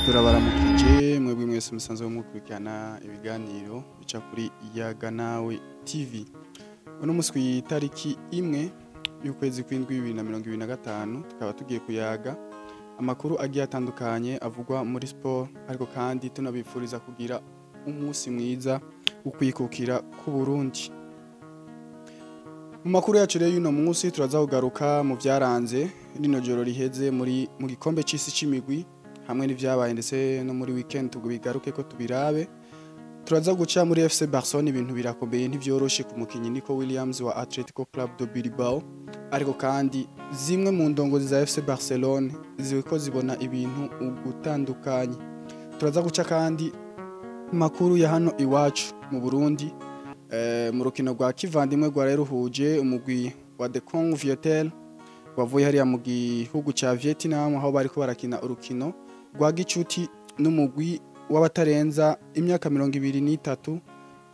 Turabaramukije mwebwe mwese musanzwe mukurikirana ibiganiro bica kuri Yaga Nawe TV. Uno musi kw'itariki 1 y'ukwezi kw'indwi 2025 tukaba tugiye kuyaga amakuru agiye atandukanye avugwa muri sport, ariko kandi tunabifuriza kugira umunsi mwiza ukwikukira ku Burundi. Mu makuru yacu rero y'uno munsi turaza kugaruka mu vyaranze rino joro riheze muri mu gikombe c'isi c'imigwi hamwe n'ivyabaye ndetse no muri weekend tubigaruke ko tubirabe. Turaza guca muri FC Barcelona, ibintu birakomeye ntivyoroshe ku mukinyi Nico Williams wa Atletico Club de Bilbao, ariko kandi zimwe mu ndongozi za FC Barcelona ziriko zibona ibintu ugutandukanye. Turaza guca kandi makuru ya hano iwacu mu Burundi, mu rukino rwa kivandimwe rwa ruhuje umugwi wa The Kong Viettel wavuye hariya mu gihugu ca Vietnam, aho bariko barakina urukino rwa gicuti n'umugwi w'abatarenza imyaka 23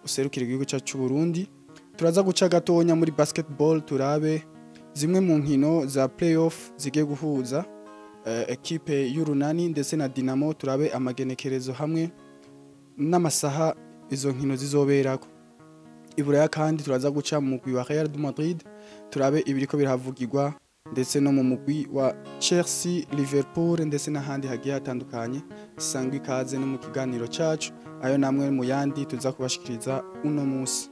userukira igihugu cyacu c'u Burundi. Turaza guca gatonya muri basketball turabe zimwe mu nkino za playoff zigiye guhuza ekipe y'Urunani ndetse na Dinamo, turabe amagenekerezo hamwe n'amasaha izo nkino zizoberako. Iburaya kandi turaza guca mu mugwi wa Real de Madrid turabe ibiriko birahavugirwa, ndetse no mu mugwi wa Chelsea, Liverpool ndetse n'ahandi hagiye hatandukanye. Sangwa ikaze no mu kiganiro cacu, ayo namwe mu yandi tuza kubashikiriza uno munsi.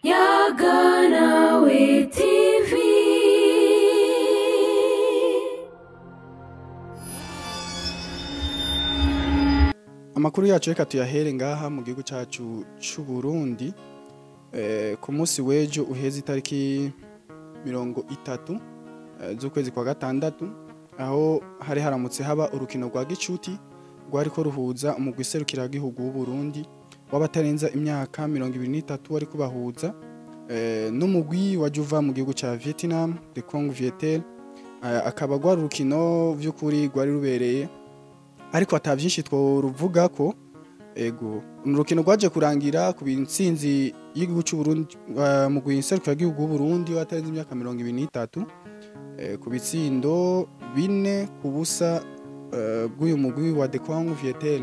Yaga Nawe TV. Amakuru yacu reka tuyahere ngaha mu gihugu cacu c'u Burundi. Ku munsi w'ejo uheze itariki 30 z'ukwezi kwa gatandatu, aho hari haramutse haba urukino rwa gicuti rwariko ruhuza umugwi serukiragihugu w'u Burundi w'abatarenza imyaka 23 wari kubahuza n'umugwi wa Juva mu gihugu ca Vietnam, The Kong Viettel. Akaba rwari urukino vy'ukuri rwari rubereye, ariko ata vyinshi tworuvuga ko. Ego, urukino rwaje kurangira ku intsinzi y'igihugu c'u Burundi, mu serukiragihugu w'u Burundi w'abatarenza imyaka 23, ku bitsindo 4-0 bw'uyu mugwi wa The Kong Viettel.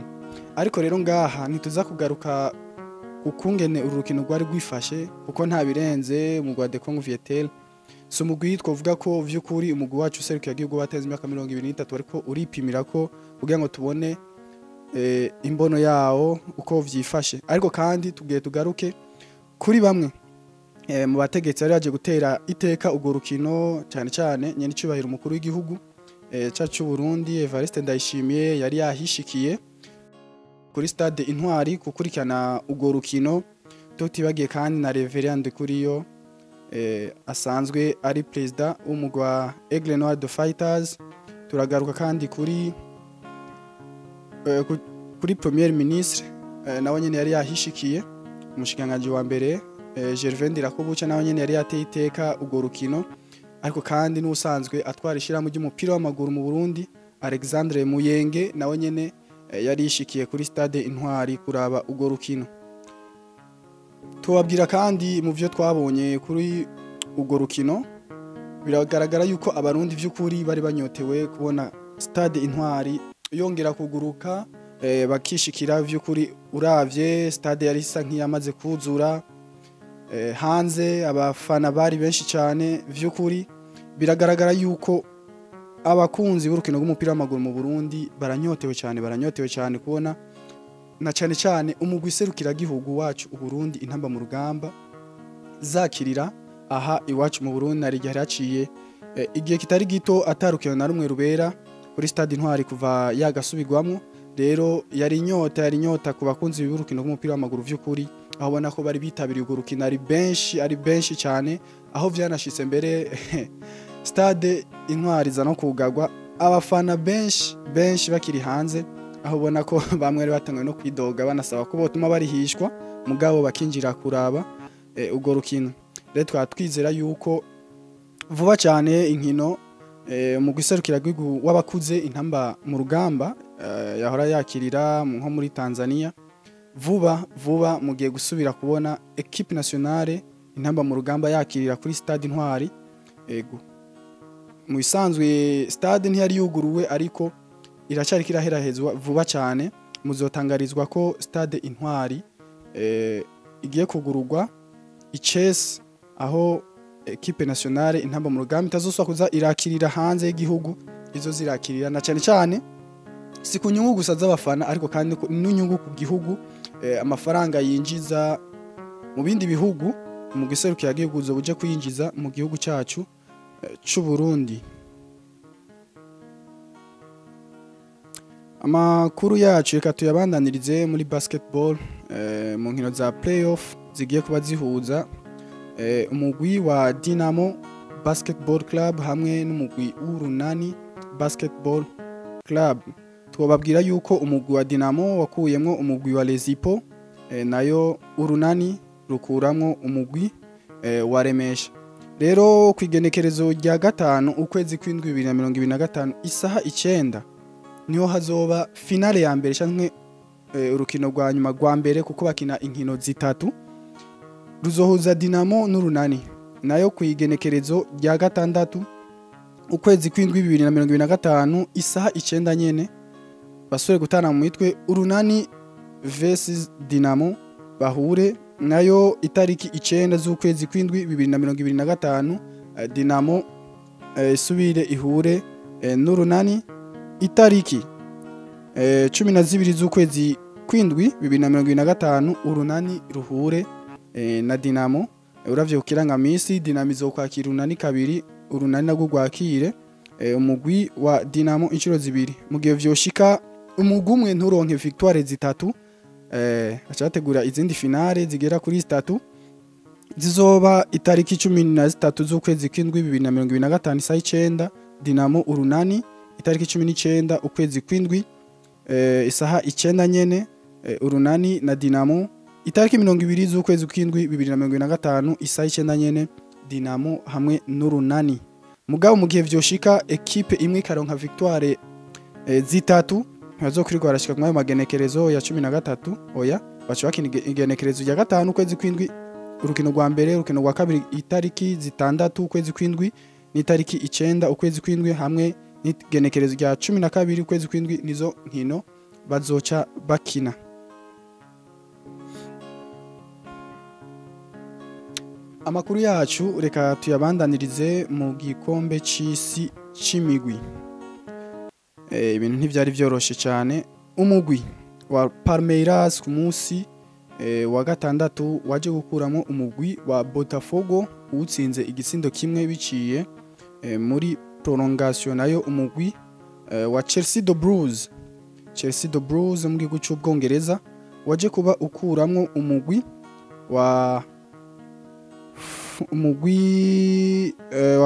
Ariko rero ngaha ntituza kugaruka kukungene uru rukino rwari rwifashe, kuko nta birenze umugwi wa The Kong Viettel. Si umugwi twovuga ko vy'ukuri umugwi wacu serukiragihugu w'abatarenze imyaka 23 ariko uripimira ko kugira ngo tubone imbono yawo uko vyifashe. Ariko kandi tugiye tugaruke kuri bamwe mu bategetsi bari baje gutera iteka urwo rukino, cyane cyane nyenicubahiro umukuru w'igihugu cacu Burundi Evariste Ndayishimiye yari yahishikiye kuri stade Intwari gukurikirana urwo rukino. Tutibagiye kandi na Reverend Ndikuriyo, asanzwe ari president w'umugwi wa Aigle Noir de Fighters. Turagaruka kandi kuri Premier Ministre, nawe nyene yari yahishikiye, umushikiranganji wa mbere Gervais Ndirakobuca nawe nyene yari yateye iteka urwo rukino. Ariko kandi n'usanzwe atwara ishirahamwe ry'umupira w'amaguru mu Burundi Alexandre Muyenge nawe nyene yari yishikiye kuri stade Intwari kuraba urwo rukino. Tubabwira kandi mu vyo twabonye kuri urwo rukino, biragaragara yuko abarundi vy'ukuri bari banyotewe kubona stade Intwari yongera kuguruka, bakishikira vy'ukuri. Uravye stade yari isa nk'iyamaze kuzura, hanze abafana bari benshi cyane. Vy'ukuri biragaragara yuko abakunzi b'urukino rw'umupira w'amaguru mu Burundi baranyotewe cyane, baranyotewe cyane kubona na cyane cyane umugwi serukiragihugu wacu u Burundi intamba mu rugamba zakirira aha iwacu mu Burundi. Nari igihe haciye igihe kitari gito atarukino na rumwe rubera kuri stade Intwari kuva yagasubirwamo. Rero yari inyota, yari inyota ku bakunzi b'urukino rw'umupira w'amaguru vy'ukuri, aho ubona ko bari bitabiriye urwo rukino ari benshi, ari benshi cyane, aho vyanashitse mbere stade Intwari za no kugagwa abafana benshi benshi bakiri hanze, aho ubona ko bamwe bari batanguye no kwidoga banasaba ko botuma barihishwa mugabo bakinjira kuraba urwo rukino. Rero twaba twizera yuko vuba cyane inkino mu guserukira w'abakuze intamba mu rugamba yahora yakirira nko muri Tanzania. Vuba vuba mugiye gusubira kubona equipe nationale Intamba mu Rugamba yakirira kuri Stade Intwari. Ego, mu bisanzwe stade ntiyari yuguruwe, ariko iracyari kiraherahezwa. Vuba cyane muzotangarizwa ko Stade Intwari igiye kugururwa icese, aho equipe nationale Intamba mu Rugamba itazosubira kuza irakirira hanze y'igihugu, izo zirakirira na cyane cyane si ku nyungu gusa z'abafana, ariko kandi n'inyungu ku gihugu, amafaranga yinjiza mu bindi bihugu mu giserukira gihugu buje kwinjiza mu gihugu cyacu c'u Burundi. Amakuru yacu reka tuyabandanirize muri basketball, mu nkino za playoff zigiye kuba zihuza umugwi wa Dynamo Basketball Club hamwe n'umugwi w'Urunani Basketball Club. Twababwira yuko umugwi wa Dynamo wakuyemwo umugwi wa Lezipo, nayo Urunani rukuramwo umugwi wa Remesha. Rero ku igenekerezo rya 5 ukwezi kw'indwi 2025 isaha 9 niho hazoba finale ya mbere canke urukino rwa nyuma rwa mbere, kuko bakina inkino zitatu, ruzohuza Dynamo n'Urunani. Nayo ku igenekerezo rya 6 ukwezi kw'indwi 2025 isaha 9 nyene basore gutana mu mitwe Urunani versus Dynamo bahure. Nayo itariki 9 z'ukwezi kw'indwi 2025 Dynamo isubire ihure n'Urunani. Itariki 12 z'ukwezi kw'indwi 2025 Urunani ruhure na Dynamo. Uravye kukirangamisi, Dynamo izokwakira Urunani kabiri, Urunani nagwo rwakire umugwi wa Dynamo inshuro zibiri. Mu gihe vyoshika umugwi umwe nturonke victoire zitatu, acategura izindi finale zigera kuri zitatu zizoba itariki 13 z'ukwezi kw'indwi 2025 isaha 9 Dynamo Urunani, itariki 19 ukwezi kw'indwi isaha 9 nyene Urunani na Dynamo, itariki 20 z'ukwezi kw'indwi 2025 isaha 9 nyene Dynamo hamwe n'Urunani. Mugabo mu gihe vyoshika equipe imwe ikaronka victoire zitatu, ntibazokwirwa barashika ku magenekerezo ya 13, oya, baca bakina igenekerezo rya 5 ukwezi kw'indwi urukino rwa mbere, urukino rwa kabiri itariki 6 ukwezi kw'indwi n'itariki 9 ukwezi kw'indwi hamwe n'igenekerezo rya 12 ukwezi kw'indwi nizo nkino bazoca bakina. Amakuru yacu reka tuyabandanirize mu gikombe c'isi c'imigwi. Ibintu ntivyari vyoroshe cyane. Umugwi wa Palmeiras ku munsi wa gatandatu waje gukuramo umugwi wa Botafogo utsinze igitsindo kimwe biciye muri prolongation. Nayo umugwi wa Chelsea de Blues, Chelsea de Blues mu gihugu c'Ubwongereza waje kuba ukuramwo umugwi wa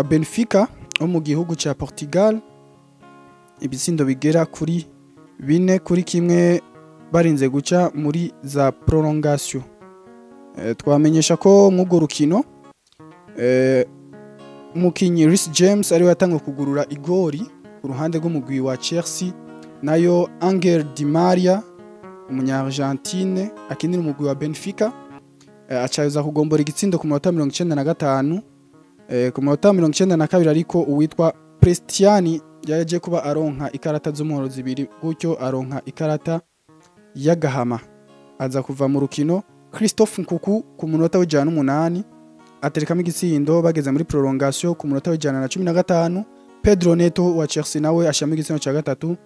Benfica wo mu gihugu ca Portugal ibitsindo bigera kuri 4-1 barinze guca muri za prolongation. Twamenyesha ko mw'urwo rukino umukinyi Reece James ariwe yatangwe kugurura igori ku ruhande rw'umugwi wa Chelsea, nayo Angel Di Maria umunya-Argentine akinira umugwi wa Benfica acaza kugombora igitsindo ku munota 95. Ku munota 92 ariko uwitwa Prestiani yaje kuba aronka ikarata z'umuhoro zibiri, gutyo aronka ikarata y'agahama aza kuva mu rukino. Christophe Nkuku ku munota w'108 aterekamo igitsindo bageze muri prolongation. Ku munota w'115 Pedro Neto wa Chelsea nawe ashamo igitsindo ca gatatu,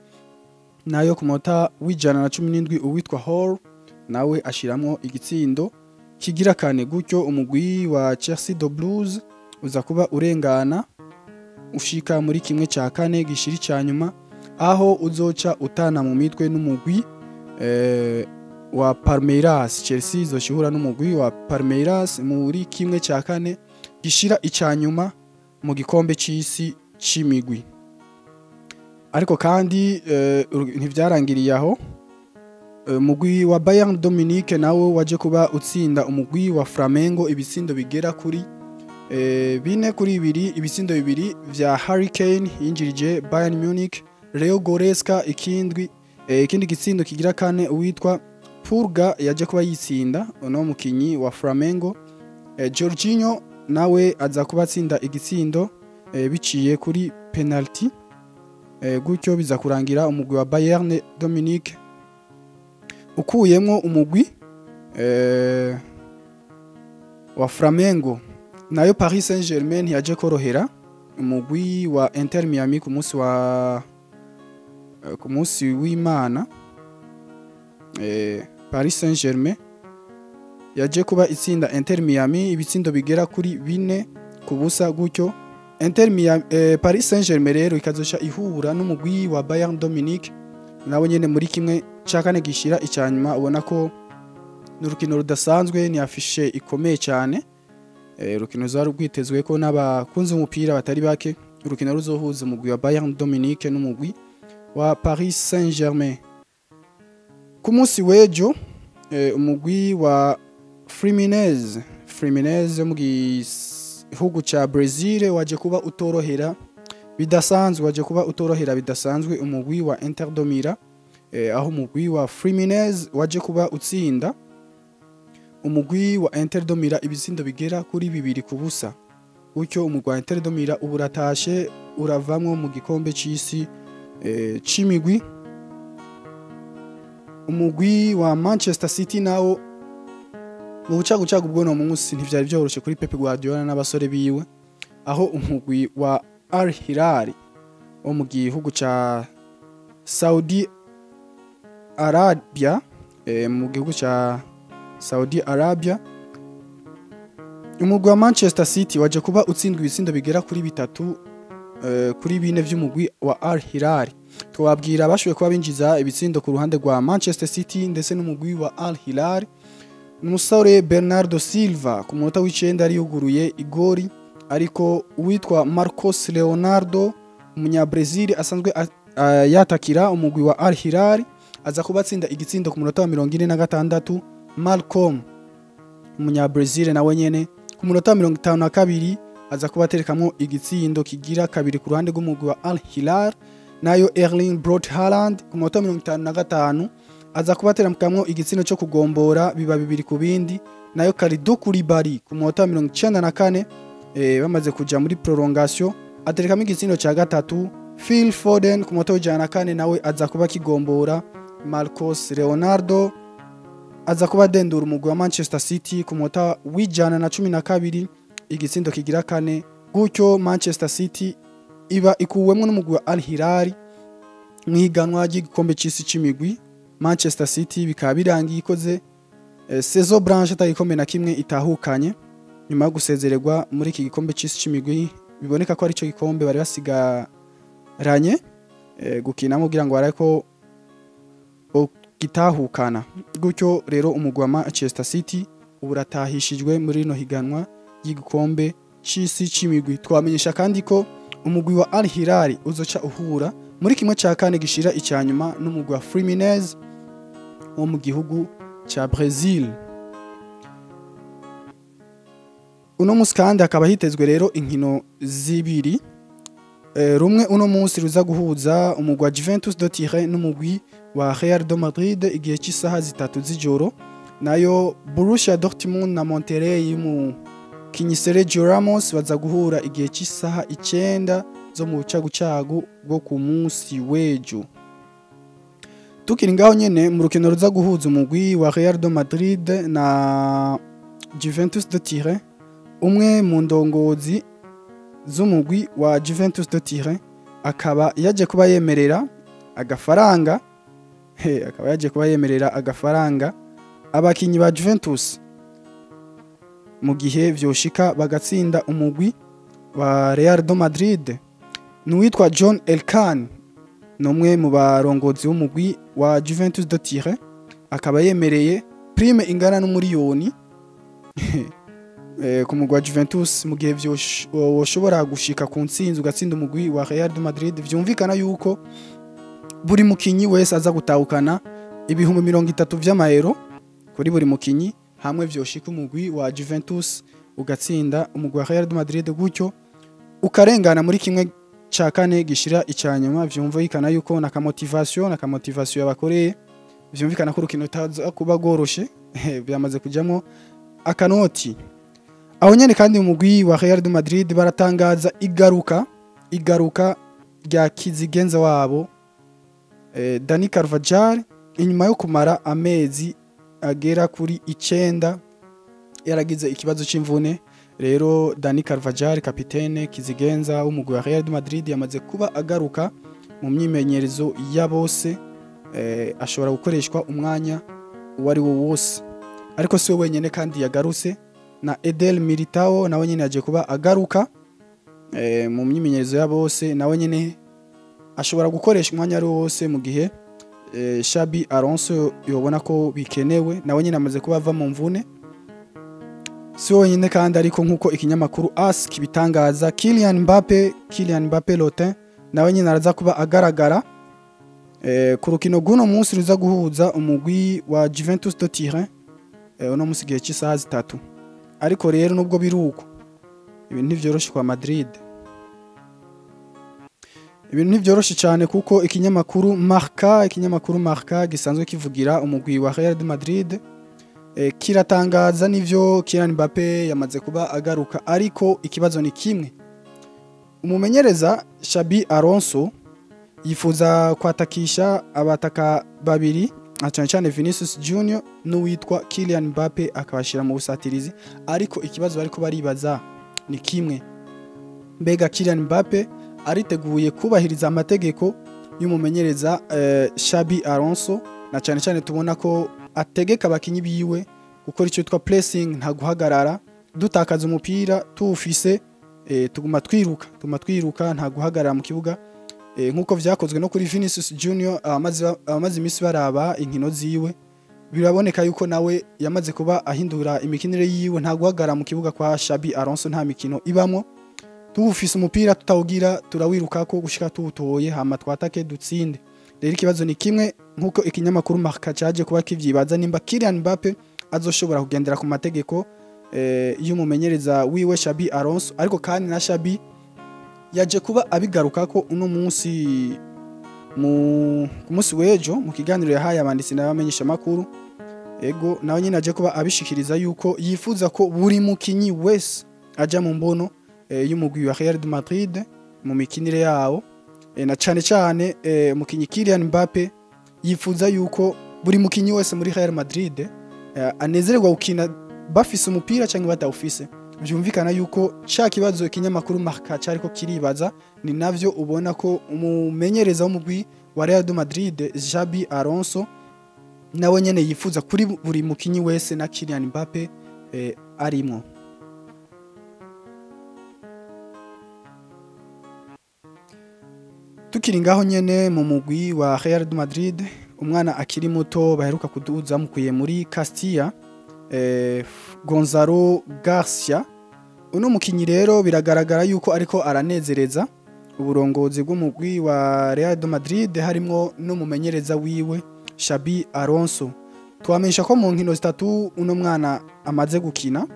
nayo ku munota w'117 uwitwa Hall nawe ashiramwo igitsindo kigira kane, gutyo umugwi wa Chelsea de Blues uza kuba urengana ushika muri 1/4 gishiri ca nyuma, aho uzoca utana mu mitwe n'umugwi wa Palmeiras. Chelsea izoshihura n'umugwi wa Palmeiras muri 1/4 gishira icanyuma mu gikombe c'isi c'imigwi. Ariko kandi ntivyarangiriye aho. Umugwi wa Bayern Dominique nawe waje kuba utsinda umugwi wa Flamengo ibitsindo bigera kuri 4-2, ibitsindo bibiri vya Harry Kane yinjirije Bayern Munich, Leo Goretzka Ikindi gitsindo kigira kane uwitwa Purga yaje kuba yitsinda, uno mukinyi wa Flamengo. Jorginho nawe aza kuba atsinda igitsindo biciye kuri penalty. Gutyo biza kurangira umugwi wa Bayern Dominique ukuyemwo umugwi wa Flamengo. Nayo Paris Saint-Germain yaje korohera umugwi wa Inter Miami ku munsi wa ku munsi w'Imana. Paris Saint-Germain yaje kuba itsinda Inter Miami ibitsindo bigera kuri 4-0. Gutyo Inter Miami, Paris Saint-Germain rero ikazoca ihura n'umugwi wa Bayern Dominique nabo nyene muri kimwe ca kane gishira icanyuma. Ubona ko n'urukino rudasanzwe, ni afishe ikomeye cyane. Urukino rwari rwitezwe ko n'abakunzi umupira batari bake, urukino ruzohuza umugwi wa Bayern Dominique n'umugwi wa Paris Saint-Germain. Ku munsi w'ejo umugwi wa Fluminense mu gihugu ca Brazil waje kuba utorohera bidasanzwe, waje kuba utorohera bidasanzwe umugwi wa Inter de Milan, aho umugwi wa Fluminense waje kuba utsinda umugwi wa Inter de Milan ibitsindo bigera kuri 2-0. Gutyo umugwi wa Inter de Milan uburatashe uravamwo mu gikombe c'isi c'imigwi. Umugwi wa Manchester City nawo mu bucagucagu bw'uno munsi ntivyari vyoroshe kuri Pep Guardiola n'abasore biwe, aho umugwi wa Al Hilal wo mu gihugu ca Saudi Arabia, mu gihugu ca Saudi Arabia, umugwi wa Manchester City waje kuba utsindwa ibitsindo bigera kuri 3-4 vy'umugwi wa Al Hilal. Twabwira bashoboye kuba binjiza ibitsindo ku ruhande rwa Manchester City ndetse n'umugwi wa Al Hilal. Umusore Bernardo Silva ku munota w'icenda yari yuguruye igori, ariko uwitwa Marcos Leonardo umunya-Brazil asanzwe yatakira umugwi wa Al Hilal aza kubatsinda igitsindo ku munota wa 46. Malcolm umunya-Brazil nawe nyene ku munota wa 52 aza kubaterekamwo igitsindo kigira kabiri ku ruhande rw'umugwi wa Al Hilal. Nayo Erling Braut Haaland ku munota wa 55 aza kubaterekamwo igitsindo cyo kugombora biba 2-2. Nayo Kalidou Koulibaly ku munota wa 94 bamaze kuja muri prolongation aterekamo igitsindo ca gatatu. Phil Foden ku munota wa 104 nawe aza kuba kigombora. Marcos Leonardo aza kuba dendura umugwi wa Manchester City ku munota wa 112 igitsindo kigira kane. Gutyo Manchester City iba ikuwemwo n'umugwi wa Al Hilal mwiganwa ry'igikombe c'isi c'imigwi. Manchester City bikaba birangiye ikoze saison blanche atagikombe na kimwe itahukanye nyuma yo gusezererwa muri iki gikombe c'isi c'imigwi. Biboneka ko ari cyo gikombe bari basigaranye gukinamo kugira ngo barabe ko gitahukana. Gutyo rero umugwi wa Manchester City uburatahishijwe muri rino higanwa ry'igikombe c'isi c'imigwi. Twamenyesha kandi ko umugwi wa Al Hilal uzoca uhura muri kimwe ca kane gishira icanyuma n'umugwi wa Fluminense wo mu gihugu ca Brazil. Uno munsi kandi hakaba hitezwe rero inkino zibiri. Rumwe uno munsi ruza guhuza umugwi wa Juventus de Turin n'umugwi wa Real de Madrid igihe cy'isaha 3 z'ijoro. Nayo Borussia Dortmund na Monterrey y'umukinyi Sergio Ramos baza guhura igihe cy'isaha 9 zo mu bucagucagu bwo ku munsi w'ejo. Tukiri ngaho nyene mu rukino ruza guhuza umugwi wa Real de Madrid na Juventus de Turin, umwe mu ndongozi z'umugwi wa Juventus de Turin akaba yaje kuba yemerera agafaranga akaba yaje kuba yemerera agafaranga abakinyi ba Juventus mu gihe vyoshika bagatsinda umugwi wa Real de Madrid. Nuwitwa John Elkann numwe mu barongozi b'umugwi wa Juventus de Turin akaba yemereye prime ingana n'umuriyoni ku mugwi wa Juventus mu gihe woshobora gushika ku ntsinzi ugatsinda umugwi wa Real de Madrid. Vyumvikana yuko buri mukinyi wese aza gutahukana 30,000 vy'amayero kuri buri mukinyi, hamwe vyoshika umugwi wa Juventus ugatsinda umugwi wa Real de Madrid, gutyo ukarengana muri kimwe ca kane gishira icanyuma. Vyumvikana yuko na kamotivation yabakoreye, vyumvikana ko urukino rutaza kuba rworoshe, byamaze kujamwo akanoti. Aho nyene kandi umugwi wa Real de Madrid baratangaza igaruka rya kizigenza wabo Dani Carvajal, inyuma yo kumara amezi agera kuri 9 yaragize ikibazo c'imvune. Rero Dani Carvajal, kapitene kizigenza w'umugwi wa Real de Madrid, yamaze kuba agaruka mu myimenyerezo ya bose, ashobora gukoreshwa umwanya uwari wo wose. Ariko si we wenyene kandi yagarutse, na Eder Militao nawe nyene yaje kuba agaruka mu myimenyerezo ya bose, nawe nyene ashobora gukoresha umwanya ari wose mu gihe Xabi Alonso yobona ko bikenewe, nawe nyene amaze kuba ava mu mvune. Si wenyine kandi ariko nkuko ikinyamakuru AS kibitangaza, Kylian Mbappe Lotin nawe nyene araza kuba agaragara ku rukino guno munsi ruza guhuza umugwi wa Juventus de Turin uno munsi gihe cy'isaha 3. Ariko rero nubwo biruko ibintu ntivyoroshe kwa Madrid, ibintu ntivyoroshe cyane, kuko ikinyamakuru Marca gisanzwe kivugira umugwi wa Real de Madrid kiratangaza nivyo Kylian Mbappe yamaze kuba agaruka, ariko ikibazo ni kimwe. Umumenyereza Xabi Alonso yifuza kwatakisha abataka babiri, cyane cyane Vinicius Junior n'uwitwa Kylian Mbappe, akabashira mu busatirizi. Ariko ikibazo bariko baribaza ni kimwe: mbega Kylian Mbappe ariteguye kubahiriza amategeko y'umumenyereza Xabi Alonso, na cyane cyane tubona ko ategeka abakinyi biwe gukora icyo twitwa pressing, nta guhagarara, dutakaza umupira tuwufise, tuguma twiruka nta guhagarara mu kibuga, nkuko vyakozwe no kuri Vinicius Junior. Amaze imisi baraba inkino ziwe, biraboneka yuko nawe yamaze kuba ahindura imikinire yiwe, nta guhagarara mu kibuga kwa Xabi Alonso, nta mikino ibamwo, tuwufise umupira tutawugira turawirukako gushika tuwutoye hama twatake dutsinde. Rero ikibazo ni kimwe, nkuko ikinyamakuru Marca caje kuba kivyibaza, nimba Kylian Mbappe azoshobora kugendera ku mategeko y'umumenyereza wiwe Xabi Alonso. Ariko kandi na Xabi yaje kuba abigarukako uno munsi ku munsi w'ejo mu kiganiro yahaye abanditsi n'abamenyesha makuru. Ego nawe nyine aje kuba abishikiriza yuko yifuza ko buri mukinyi wese aja mu mbono y'umugwi wa Real de Madrid mu mikinire yawo, na cyane cyane mukinyi Kylian Mbappe yifuza yuko buri mukinyi wese muri Real Madrid anezererwa gukina bafise umupira cyangwa batawufise. Byumvikana yuko ca kibazo ikinyamakuru Marca cyariko kiribaza, ni navyo ubona ko umumenyereza w'umugwi wa Real de Madrid Xabi Alonso nawe nyene yifuza kuri buri mukinyi wese na Kylian Mbappe arimo. Tukiri ngaho nyene mu mugwi wa Real de Madrid, umwana akiri muto baheruka kuduza mukuye muri Castilla, Gonzalo Garcia. Uno mukinyi rero biragaragara yuko ariko aranezereza uburongozi bw'umugwi wa Real de Madrid, harimwo n'umumenyereza wiwe Xabi Alonso. Twamenyesha ko mu nkino zitatu uno mwana amaze gukina,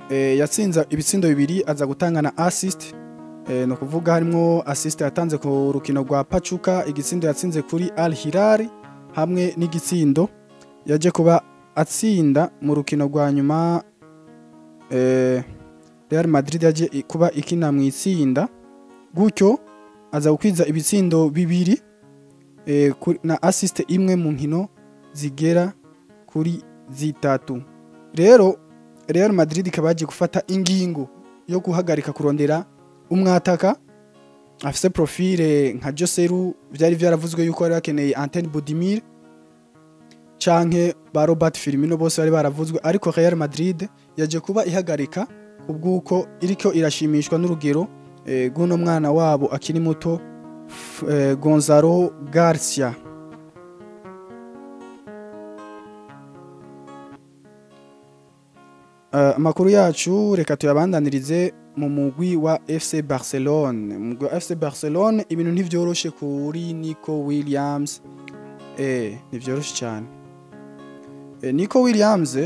yatsinze ibitsindo 2 aza gutanga na assist, no kuvuga harimwo assist yatanze ku rukino rwa Pachuca, igitsindo yatsinze kuri Al Hilal, hamwe n'igitsindo yaje kuba atsinda mu rukino rwa nyuma Real Madrid yaje kuba ikina mu itsinda, gutyo aza gukwiza ibitsindo 2 na assist imwe mu nkino zigera kuri 3. Rero Real Madrid ikabaje gufata ingingo yo guhagarika kurondera umwataka afise profile nka Joselu, byari byaravuzwe yuko ari bakeneye Anthony Budimir canke ba Robert Firmino, bose bari baravuzwe, ariko Real Madrid yaje kuba ihagarika kubwuko iriko irashimishwa n'urugero guno mwana wabo akiri muto Gonzalo Garcia. Amakuru yacu reka tuyabandanirize mu mugwi wa FC Barcelone. Mu mugwi wa FC Barcelone ibintu ntivyoroshe kuri Nico Williams. Ntivyoroshe cyane. Nico Williams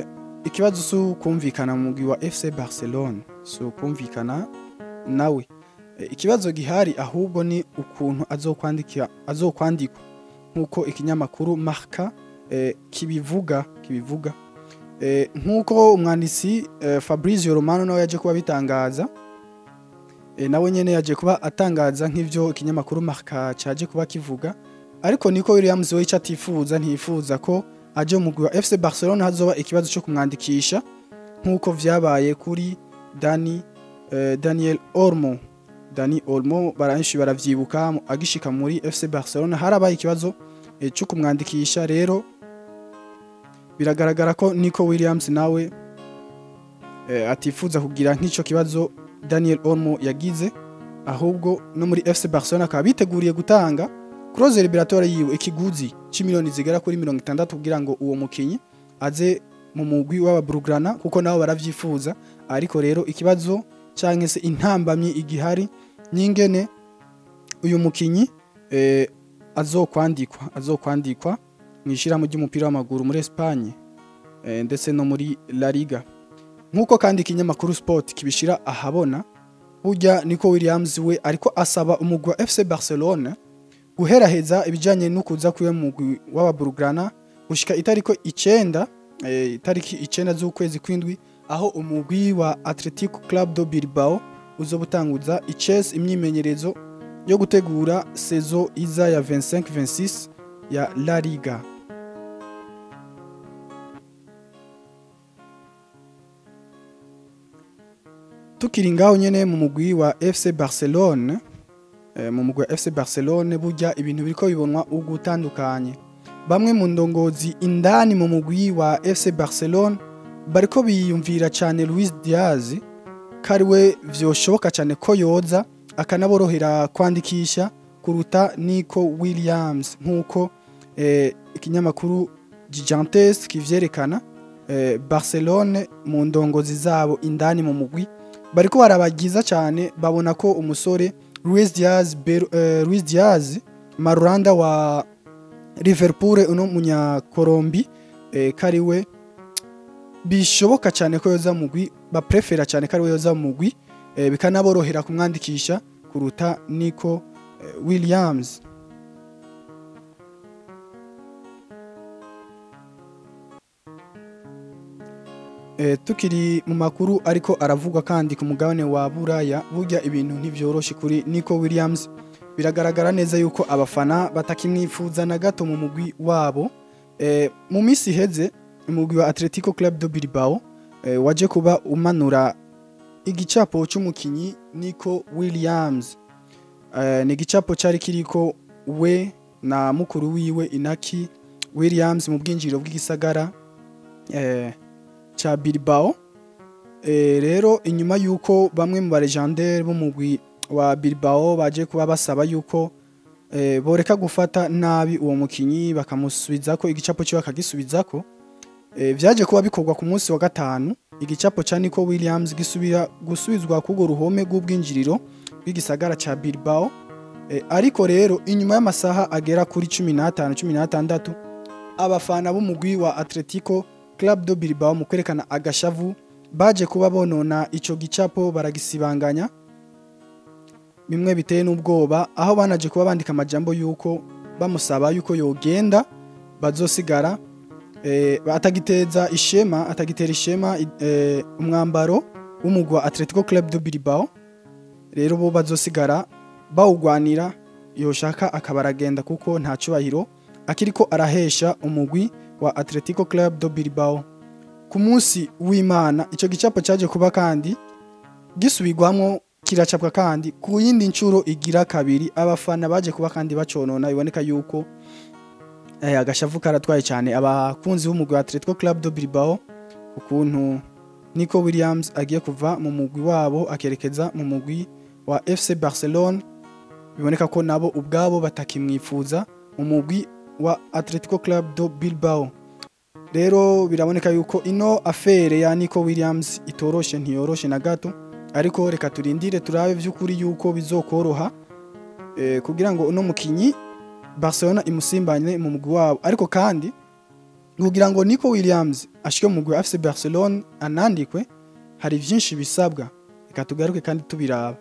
ikibazo si ukumvikana mu mugwi wa FC Barcelone, si ukumvikana nawe. Ikibazo gihari ahubwo ni ukuntu azokwandikwa nkuko ikinyamakuru Marca kibivuga. Nkuko umwanditsi Fabrizio Romano nawe yaje kuba bitangaza, nawe nyene yaje kuba atangaza nk'ivyo ikinyamakuru Marca caje kuba kivuga. Ariko Nico Williams we ico atifuza, ntiyifuza ko aje mu mugwi wa FC Barcelona hazoba ikibazo cyo kumwandikisha nkuko vyabaye kuri Daniel Olmo. Dani Olmo baranshi baravyibuka agishika muri FC Barcelona harabaye ikibazo cyo kumwandikisha. Rero biragaragara ko Nico Williams nawe atifuza kugira nk'ico kibazo Daniel Olmo yagize, ahubwo no muri FC Barcelona akaba biteguriye gutanga clause libératoire yiwe ikiguzi c'imiliyoni zigera kuri 60 kugira ngo uwo mukinyi aze mu mugwi w'abaBlaugrana, kuko nabo baravyifuza. Ariko rero ikibazo canke se intambamyi igihari nyingene uyu mukinyi azokwandikwa mwishiramo ry'umupira w'amaguru muri Espagne ndetse no muri La Liga. Nkuko kandi ikinyamakuru Sport kibishira ahabona, burya Nico Williams we ariko asaba umugwi wa FC Barcelona guheraheza ibijanye no kuza kwiwe mugwi w'abaBlaugrana gushika itariko 9, itariki 9 z'ukwezi kwindwi, aho umugwi wa Athletic Club de Bilbao uzobutanguza ices imyimenyerezo yo gutegura saison iza ya 25-26 ya La Liga. Tukiri ngaho nyene mu mugwi wa FC Barcelona, mu mugwi wa FC Barcelona burya ibintu biriko bibonwa ugutandukanye. Bamwe mu ndongozi indani mu mugwi wa FC Barcelona bariko biyumvira cyane Luis Diaz kariwe vyoshoboka cyane ko yoza akanaborohera kwandikisha kuruta Nico Williams, nkuko ikinyamakuru Gigantes kivyerekana. Barcelona mu ndongozi zabo indani mu mugwi bariko barabagiza cyane, babona ko umusore Luis Diaz Marulanda wa Liverpool, uno munya Colombi, kariwe bishoboka cyane ko yoza mugwi, baprefera cyane kariwe yoza mugwi, bikanaborohera kumwandikisha kuruta Nico Williams. Tukiri mu makuru ariko aravugwa kandi ku mugabane wa Buraya, burya ibintu ntivyoroshe kuri Nico Williams. Biragaragara neza yuko abafana batakimwifuza na gato mu mugwi wabo. Mu misi iheze umugwi wa Atletico Club de Bilbao waje kuba umanura igicapo c'umukinyi Nico Williams. Ni igicapo cari kiriko we na mukuru wiwe Inaki Williams mu bwinjiriro bw'igisagara cha Bilbao. Rero inyuma yuko bamwe mu baregendere b'umugwi wa Bilbao baje kuba basaba yuko boreka gufata nabi uwo mukinyi bakamusubizako igicapo cyo bakagisubizako, vyaje kuba bikorwa ku munsi wa gatanu. Igicapo cha Nico Williams gisubira gusubizwa kugo ruhome rw'ubwinjiriro bw'igisagara cha Bilbao. Ariko rero inyuma y'amasaha agera kuri 15 16 abafana b'umugwi wa Atletico Club de Bilbao mu kwerekana agashavu baje kuba bonona ico gicapo baragisibanganya, bimwe biteye n'ubwoba, aho banaje kuba bandika amajambo yuko bamusaba yuko yogenda bazosigara atagiteza ishema, atagitera ishema umwambaro w'umugwa Atletico Club de Bilbao. Rero bo bazosigara bawugwanira, yoshaka akabaragenda kuko nta cubahiro akiriko arahesha umugwi wa Atletico Club de Bilbao. Ku munsi w'Imana ico gicapo caje kuba kandi gisubirwamwo kiracapwa kandi ku yindi ncuro igira kabiri, abafana baje kuba kandi baconona. Iboneka yuko agashavu karatwaye cyane abakunzi b'umugwi wa Atletico Club de Bilbao ukuntu Nico Williams agiye kuva mu mugwi wabo akerekeza mu mugwi wa FC Barcelona. Biboneka ko nabo ubwabo batakimwifuza mu mugwi wa Atletico Club de Bilbao. Rero biraboneka yuko ino affaire ya Nico Williams itoroshe, ntiyoroshe na gato, ariko reka turindire turabe vy'ukuri yuko bizokoroha kugira ngo uno mukinyi Barcelona imusimbanye mu mugwi wabo. Ariko kandi kugira ngo Nico Williams ashike mu mugwi wa FC Barcelona anandikwe, hari vyinshi bisabwa. Reka tugaruke kandi tubiraba.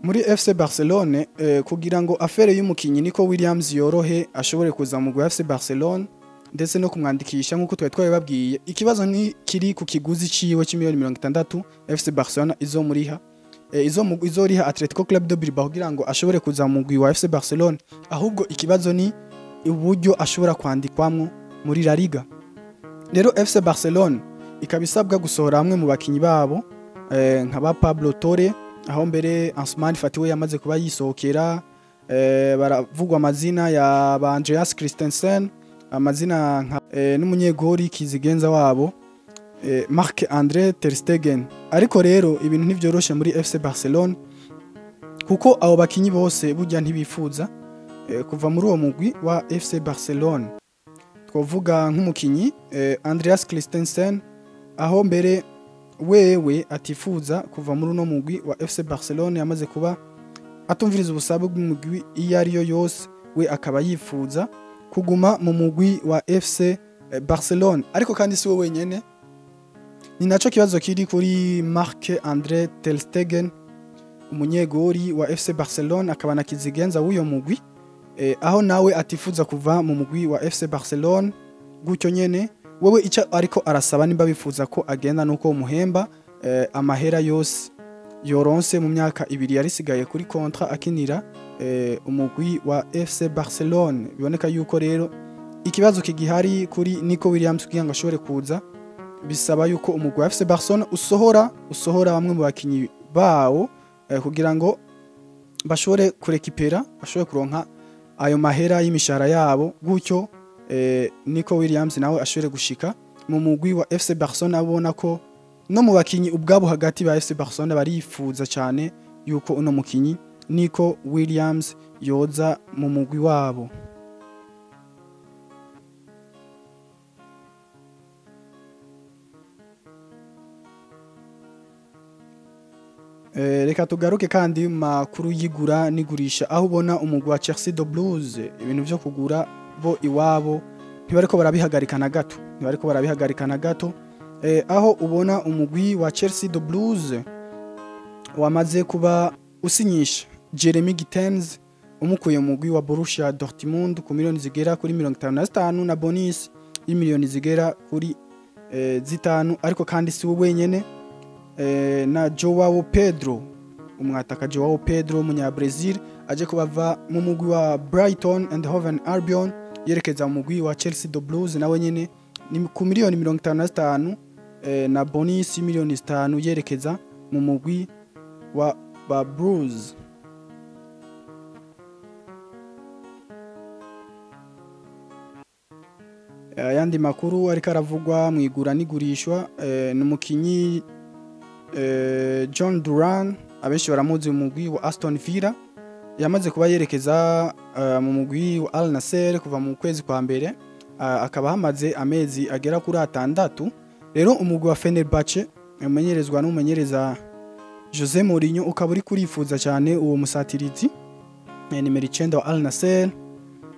Muri FC Barcelone, kugira ngo affaire y'umukinyi Nico Williams yorohe, ashobore kuza mu mugwi FC Barcelone ndetse no kumwandikisha nk'uko twari twabibabwiye, ikibazo ni kiri ku kiguzi ciwe c'imiliyoni 60 FC Barcelona izomuriha, izoriha Atletico Club de Bilbao kugira ngo ashobore kuza mu mugwi wa FC Barcelona. Ahubwo ikibazo ni uburyo ashobora kwandikwamwo muri La Liga. Rero FC Barcelona ikaba isabwa gusohora bamwe mu bakinyi babo, nka ba Pablo Torre, aho mbere Ansu Fati we yamaze kuba yisohokera. Baravugwa amazina ya ba Andreas Christensen, amazina nka n'umunyegori kizigenza wabo, Marc Andre ter Stegen. Ariko rero ibintu ntivyoroshe muri FC Barcelona, kuko abo bakinyi bose burya ntibifuza kuva muri uwo mugwi wa FC Barcelona. Twovuga nk'umukinyi Andreas Christensen, aho mbere wewe atifuza kuva muri uno mugwi wa FC Barcelona. Yamaze kuba atumviriza ubusabe bw'umugwi iyo ariyo yose, we akaba yifuza kuguma mu mugwi wa FC Barcelona. Ariko kandi si we wenyene, ni naco kibazo kiri kuri Marc Andre ter Stegen, umunyegori wa FC Barcelona akaba na kizigenza w'uyo mugwi, aho nawe atifuza kuva mu mugwi wa FC Barcelona gutyo nyene. Wewe icyo ariko arasaba, nimba bifuza ko agenda, nuko umuhemba amahera yose yoronse mu myaka 2 yarisigaye kuri contrat akinira umugwi wa FC Barcelona. Biboneka yuko rero ikibazo kigihari kuri Nico Williams. Kugira ngo ashobore kuza, bisaba yuko umugwi wa FC Barcelona usohora bamwe mu bakinyi bawo, kugira ngo bashobore kurekipera, bashobore kuronka ayo mahera y'imishahara yabo, gutyo Nico Williams nawe ashobore gushika mu mugwi wa FC Barcelona. Abona ko no mu bakinyi ubwabo hagati ba FC Barcelona barifuza cyane yuko uno mukinyi Nico Williams yoza mu mugwi wabo. Reka tugaruke kandi mu makuru y'igura n'igurisha, aho ubona umugwi wa Chelsea the Blues ibintu vyo kugura bo iwabo ntibariko barabihagarika na gato, ntibariko barabihagarika na gato. Aho ubona umugwi wa Chelsea the Blues wamaze kuba usinyisha Jeremy Gittens, umukuye mu mugwi wa Borussia Dortmund ku miliyoni zigera kuri 55 na bonus y'imiliyoni zigera kuri 5. Ariko kandi si we wenyene, na Joao Pedro, umwataka Joao Pedro umunya-Brazil, aje kubava mu mugwi wa Brighton and Hove Albion yerekeza mu mugwi wa Chelsea the Blues, nawe nyene ni ku miliyoni 55 na bonus miliyoni 5 yerekeza mu mugwi wa ba Blues. Ayandi makuru ariko aravugwa mu igura n'igurishwa, ni umukinyi John Duran, abenshi baramuzi mu mugwi wa Aston Villa, yamaze kuba yerekeza mu mugwi wa Al Nassr kuva mu kwezi kwa mbere, akaba hamaze amezi agera kuri 6. Rero umugwi wa Fenerbahce umenyerezwa n'umumenyereza Jose Mourinho ukaba uri kurifuza cyane uwo musatirizi, nimero 9 wa Al Nassr.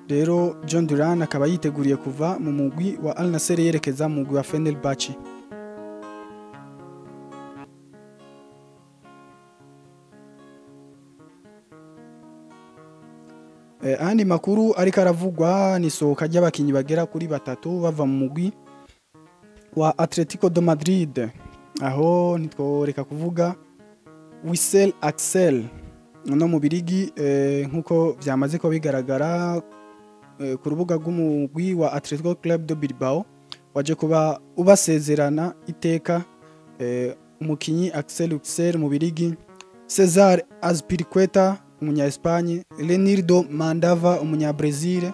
Rero John Duran akaba yiteguriye kuva mu mugwi wa Al Nassr yerekeza mu mugwi wa Fenerbahce. Andi makuru ariko aravugwa ni sohoka ry'abakinyi bagera kuri 3 bava mu mugwi wa Atletico de Madrid. Aho ntitworeka kuvuga Wissel Axel no mu Birigi, nkuko vyamaze ko bigaragara ku rubuga rw'umugwi wa Atletico Club de Bilbao, waje kuba ubasezerana iteka umukinyi Axel Witsel mu Birigi, Cesar Azpilicueta umunya Espagne, Lenildo Mandava umunya Brazil.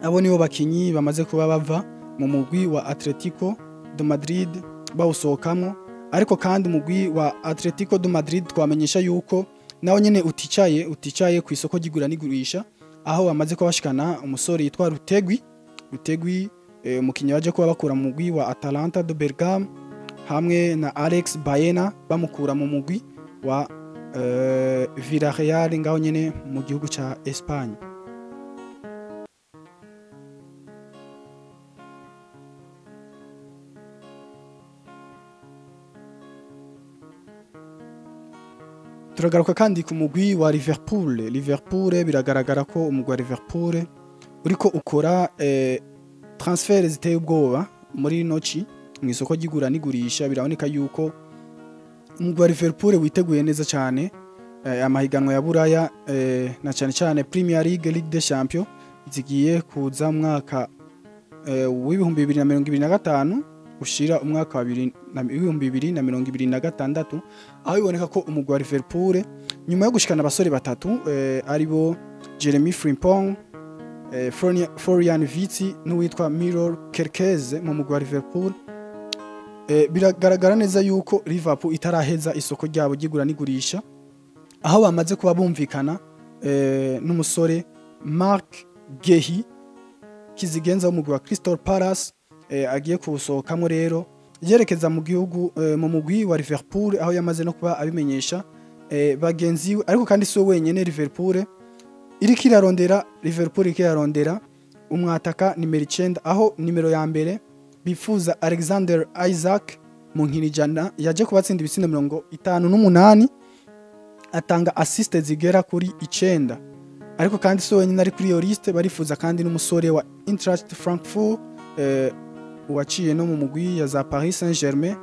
Abo nibo bakinyi bamaze kuba bava mu mugwi wa Atletico de Madrid bawusohokamo. Ariko kandi umugwi wa Atletico de Madrid twamenyesha yuko nawo nyene uticaye ku isoko ry'igura n'igurisha, aho bamaze kuba bashikana umusore yitwa Rutegwi, umukinyi waje kuba bakura mu mugwi wa Atalanta de Bergame, hamwe na Alex Baena bamukura mu mugwi wa Villarreal ngaho nyene mu gihugu ca Espagne. Turagaruka kandi ku mugwi wa Liverpool. Liverpool biragaragara ko umugwi wa Liverpool uriko ukora transfer ziteye ubwoba muri noci mu isoko ry'igura n'igurisha. Biraboneka yuko umugwi wa Liverpool witeguye neza cyane amahiganwa ya Buraya, na cyane cyane Premier League, Ligue des Champions zigiye kuza mu mwaka w'2025 ushira umwaka wa 2026, aho biboneka ko umugwi wa Liverpool nyuma yo gushikana abasore batatu aribo Jeremy Frimpong, Florian Wirtz n'uwitwa Miror Kerkez mu mugwi wa Liverpool, biragaragara neza yuko Liverpool itaraheza isoko ryabo ry'igura n'igurisha, aho bamaze kuba bumvikana n'umusore Marc Guehi kizigenza w'umugwi wa Crystal Palace, agiye kuwusohokamo rero yerekeza mu gihugu mu mugwi wa Liverpool, aho yamaze no kuba abimenyesha bagenzi we. Ariko kandi si we wenyene Liverpool iriko irarondera. Liverpool iriko irarondera umwataka nimero 9, aho nimero ya mbere bifuza Alexander Isaac mu nkino 100 yaje kubatsinda ibitsindo 58, atanga assist zigera kuri 9. Ariko kandi si wenyine ari kuri iyo liste, barifuza kandi n'umusore wa Eintracht Frankfurt, waciye no mu mugwi ya za Paris Saint-Germain,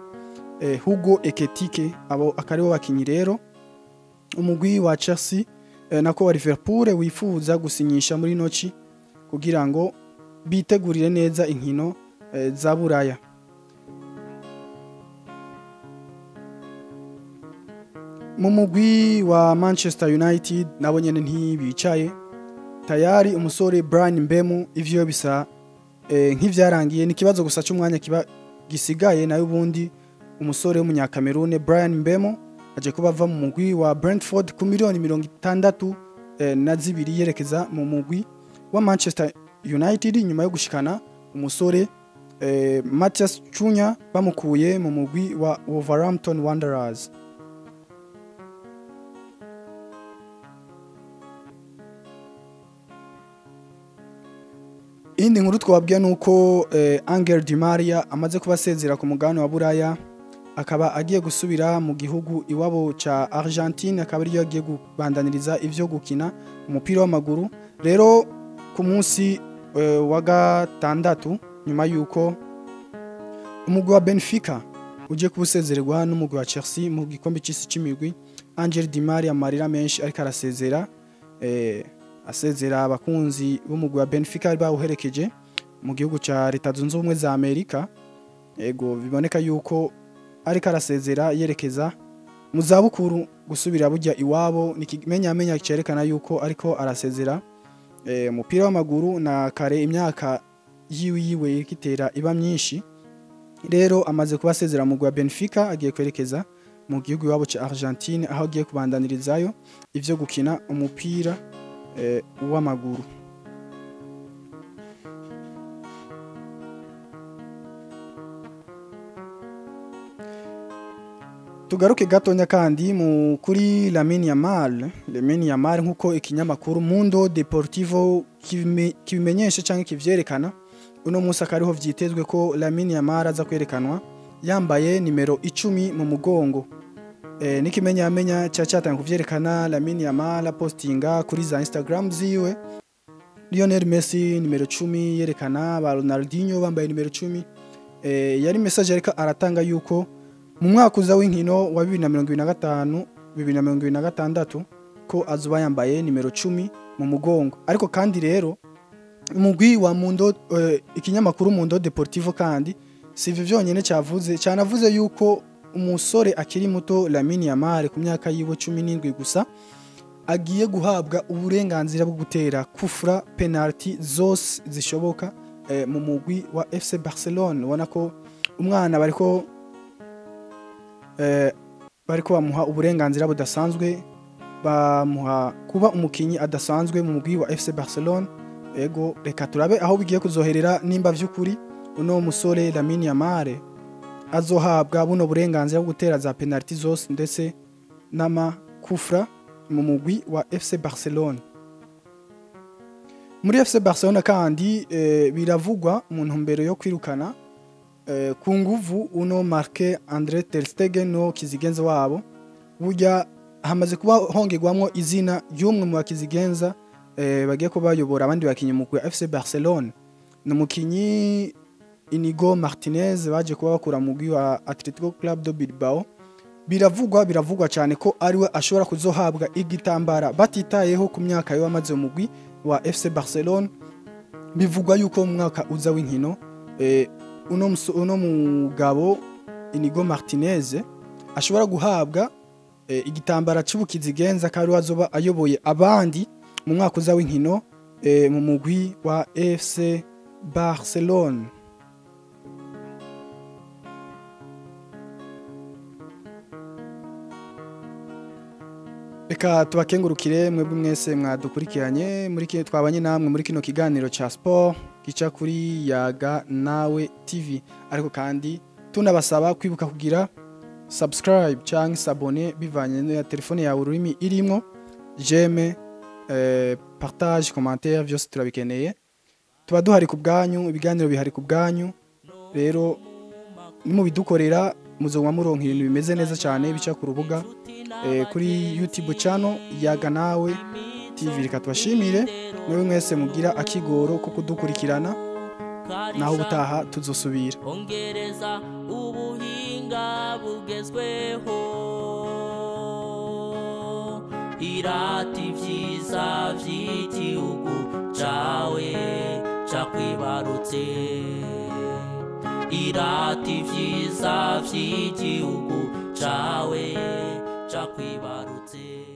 Hugo Ekitike. Abo akaribo bakinyi rero umugwi wa Chelsea nako wa Liverpool wifuza gusinyisha muri noci kugira ngo bitegurire neza inkino za Buraya. Mu mugwi wa Manchester United nabo nyene ntibicaye tayari. Umusore Brian Mbemo ivyo bisa nk'ivyarangiye, ni kibazo gusa cy'umwanya kiba gisigaye, nayo ubundi umusore w'umunyakamerune Brian Mbemo aje kuba ava mu mugwi wa Brentford ku miliyoni 62 yerekeza mu mugwi wa Manchester United, nyuma yo gushikana umusore Matthias Cunha bamukuye mu mugwi wa Wolverhampton Wanderers. Indi nkuru twabwiye nuko Angel Di Maria amaze kubasezera ku mugabane wa Buraya, akaba agiye gusubira mu gihugu iwabo ca Argentine, akaba ariyo agiye kubandaniriza ivyo gukina umupira w'amaguru. Rero ku munsi wa gatandatu, nyuma yuko umugwi wa Benfica uje kubusezererwa n'umugwi wa Chelsea mu gikombe c'isi c'imigwi, Angel Di Maria amarira menshi ariko arasezera, asezera abakunzi b'umugwi wa Benfica bawuherekeje mu gihugu ca Leta Zunze Ubumwe za Amerika. Ego biboneka yuko ariko arasezera yerekeza mu zabukuru gusubira burya iwabo, nikimenyamenya cerekana yuko ariko arasezera umupira w'amaguru na kare imyaka yiwe ikitera iba myinshi. Rero amaze kubasezera mu mugwi wa Benfica, agiye kwerekeza mu gihugu iwabo ca Argentine, aho agiye kubandanirizayo ivyo gukina umupira w'amaguru. Tugaruke gatonya kandi mu kuri Lamine Yamal. Lamine Yamal nkuko ikinyamakuru Mundo Deportivo kibimenyesha canke kivyerekana, uno munsi akariho vyitezwe ko Lamine Yamal aza kwerekanwa yambaye nimero 10 mu mugongo. Nikimenyamenya cyatanga kuvyerekana Lamine Yamal postinga kuri za Instagram ziwe Lionel Messi nimero 10 yerekana ba Ronaldinho bambaye nimero 10. Yari message ariko aratanga yuko mu mwaka uza w'inkino wa 2025 2026 ko azuba yambaye nimero 10 mu mugongo. Ariko kandi rero umugwi wa Mundo, ikinyamakuru Mundo Deportivo kandi si ivyo vyonyene cyavuze, cyanavuze yuko umusore akiri muto Lamine Yamal ku myaka yiwe 17 gusa agiye guhabwa uburenganzira bwo gutera kufra penalty zose zishoboka mu mugwi wa FC Barcelona. Ubona ko umwana bariko bamuha uburenganzira budasanzwe, bamuha kuba umukinyi adasanzwe mu mugwi wa FC Barcelona. Ego reka turabe aho bigiye kuzoherera nimba vy'ukuri uno musore Lamine Yamal azohabwa buno burenganzira bwo gutera za penalty zose ndetse n'ama kufra mu mugwi wa FC Barcelona. Muri FC Barcelona kandi biravugwa mu ntumbero yo kwirukana ku nguvu uno Marc Andre ter Stegen no kizigenza wabo, burya Hamaze kuba hongerwamwo izina ry'umwe mu bakizigenza bagiye kuba bayobora abandi bakinyi mu FC Barcelone. Ni umukinyi Inigo Martinez baje kuba bakura mu mugwi wa Atletico Club de Bilbao. Biravugwa cyane ko ariwe ashobora kuzohabwa igitambara batitayeho ku myaka yo amaze mu mugwi wa FC Barcelone. Bivugwa yuko mu mwaka uza w'inkino uno mugabo Inigo Martinez ashobora guhabwa igitambara c'ubukizigenza, ko ariwe azoba ayoboye abandi mu mwaka uza w'inkino mu mugwi wa FC Barcelone. Reka tubakengurukire mwebwe mwese mwadukurikiranye muri kino, twabanye namwe muri kino kiganiro ca sport gica kuri Yaga Nawe TV. Ariko kandi tunabasaba kwibuka kugira subscribe canke s'abonner bivanye na telefone yawe ururimi irimwo, j'aime, partage, commentaire, vyose turabikeneye. Tuba duhari ku bwanyu, ibiganiro bihari ku bwanyu. Rero nimubidukorera muzoguma muronka ibintu bimeze neza cyane bica ku rubuga kuri YouTube channel Yaga Nawe TV. Reka tubashimire mwebwe mwese mugira akigoro ko kudukurikirana, naho ubutaha tuzosubira. Ongereza ubuhinga bugezweho, irata ivyiza vy'igihugu cawe cakwibarutse, irata ivyiza vy'igihugu cawe cakwibarutse.